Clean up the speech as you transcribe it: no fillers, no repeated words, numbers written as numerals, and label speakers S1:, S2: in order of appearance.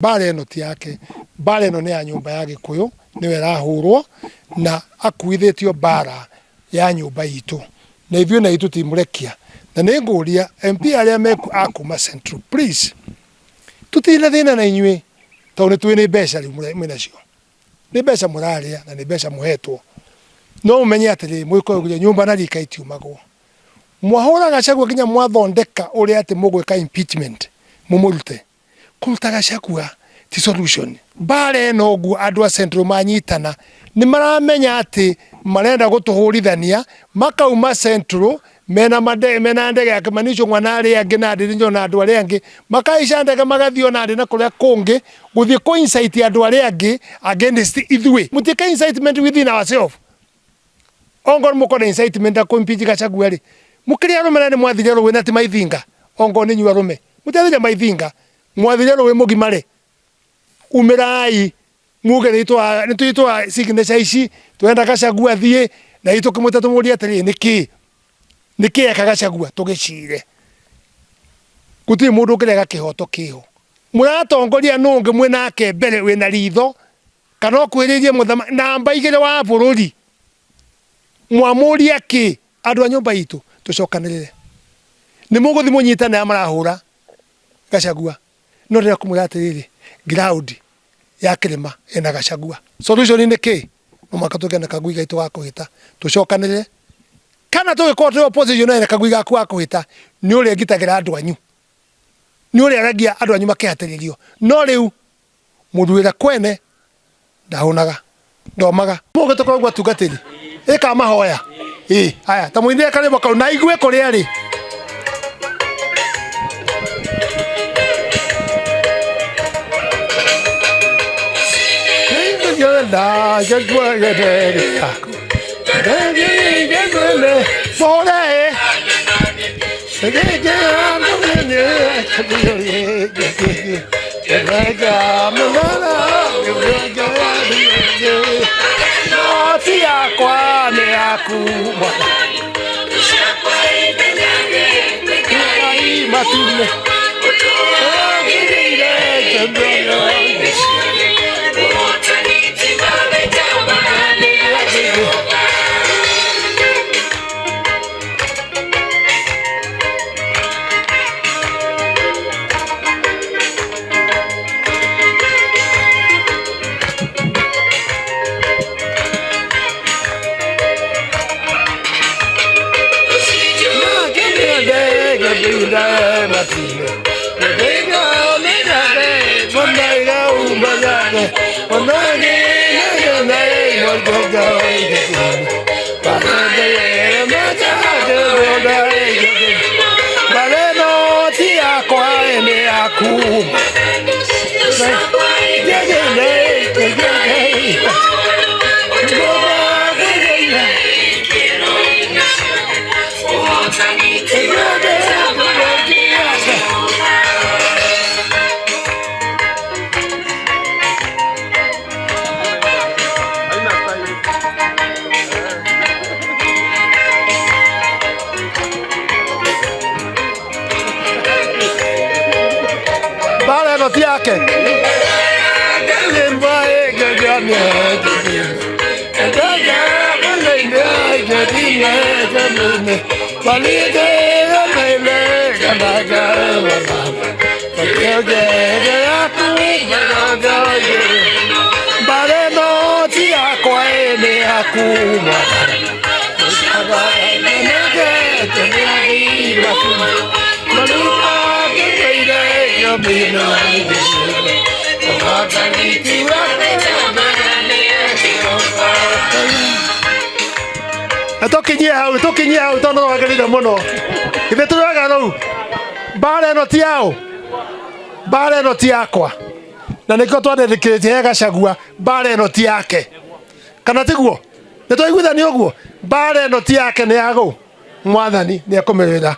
S1: Mbara ĩno ti yake, mbara ĩno nĩ ya nyũmba ya Gĩkũyũ, nĩyo ĩrahũrwo na akuithĩtio mbara ya nyũmba itũ, na ithuĩ na itũ timũrekia. Na nĩ ngũria MP arĩa meku a kuma Central, please, tũtirĩ na thĩna na inyuĩ tondũ nĩ tũĩ nĩ mbeca rĩu mwĩnacio, nĩ mbeca mũrarĩa na nĩ mbeca mũhetwo, no mũmenye atĩrĩrĩ, mũgĩkũyũ nyũmba na rika itiumagwo. Mwahũra Gachagua nginya mwathondeka ũrĩa atĩ mũgwĩka impeachment mũmũrute. Kũruta Gachagua ti solution. Mbara ĩno ũguo andũ a Central manyitana nĩ maramenya atĩ marenda gũtũhũrithania, makauma Central mena mande, mena ndege ya Kimani Ichung'wa na arĩa angĩ na Ndindi Nyoro na andũ arĩa angĩ, makaica ndege magathiĩ ona ndĩ na kũrĩa kũngĩ gũthiĩ kũ incite andũ arĩa angĩ against ithuĩ. Mũtiĩke incitement within ourselves. Ongorwo mũkona incitement ya kũ impeach Gachagua rĩ, mũkĩrĩ arũme na nĩ mwathire rũĩ na ti maithinga. Ongorwo nĩ inyuĩ arũme mũtiathire maithinga, mwathire rũĩ mũgimare. Umĩrai muge nĩ twĩtwa signature ici, twenda Gachagua athiĩ, na itũ tũkĩmwĩta tũmũrie atĩrĩrĩ, nĩkĩ nĩkĩ eka Gachagua tũgĩcire. Gũtirĩ mũndũ ũngĩrega kĩhoto kĩho. Mũratongoria nũ ũngĩ mwĩnake mbere wĩna ritho kana ũkuhĩrĩirie mũthamaki namba igĩrĩ wa bũrũri. Mwamũria kĩ andũ a nyũmba itũ tũcokanĩrĩre. Nĩ mũgũthiĩ mũnyitane arĩa marahũra Gachagua, no ndĩrenda kũmwĩra atĩrĩrĩ, ground ya kĩrĩma ĩna Gachagua. Solution nĩ kĩ? No mũhaka tũgĩe na kagui gaitũ ga kũhĩta, tũcokanĩrĩre. Kana tũgĩkorwo twĩ opposition na kagui gaku ga kũhĩta, nĩ ũrĩa ngitagĩra andũ anyu, nĩ ũrĩa aragia andũ anyu makĩhatĩrĩrio. No rĩu mũndũ wĩra kwene ndahũnaga, ndomaga. Mũgĩtũkorwo gwa tungatĩri ĩka mahoya. Ĩ haya, ta mũinĩre karĩmbo kau na igue kũrĩa rĩ. Tũkinyie hau, tũkinyie hau tondũ wagĩrĩire mũno. Ithe tũrega rĩu. Mbara ĩno ti yao, mbara ĩno ti yakwa, na nĩkĩo twandĩkĩrĩtie he Gachagua, mbara ĩno ti yake, kana tiguo? Nĩ twaiguithania ũguo? Mbara ĩno ti yake, nĩ yagũ Mwathani nĩ ekũmĩrũĩra.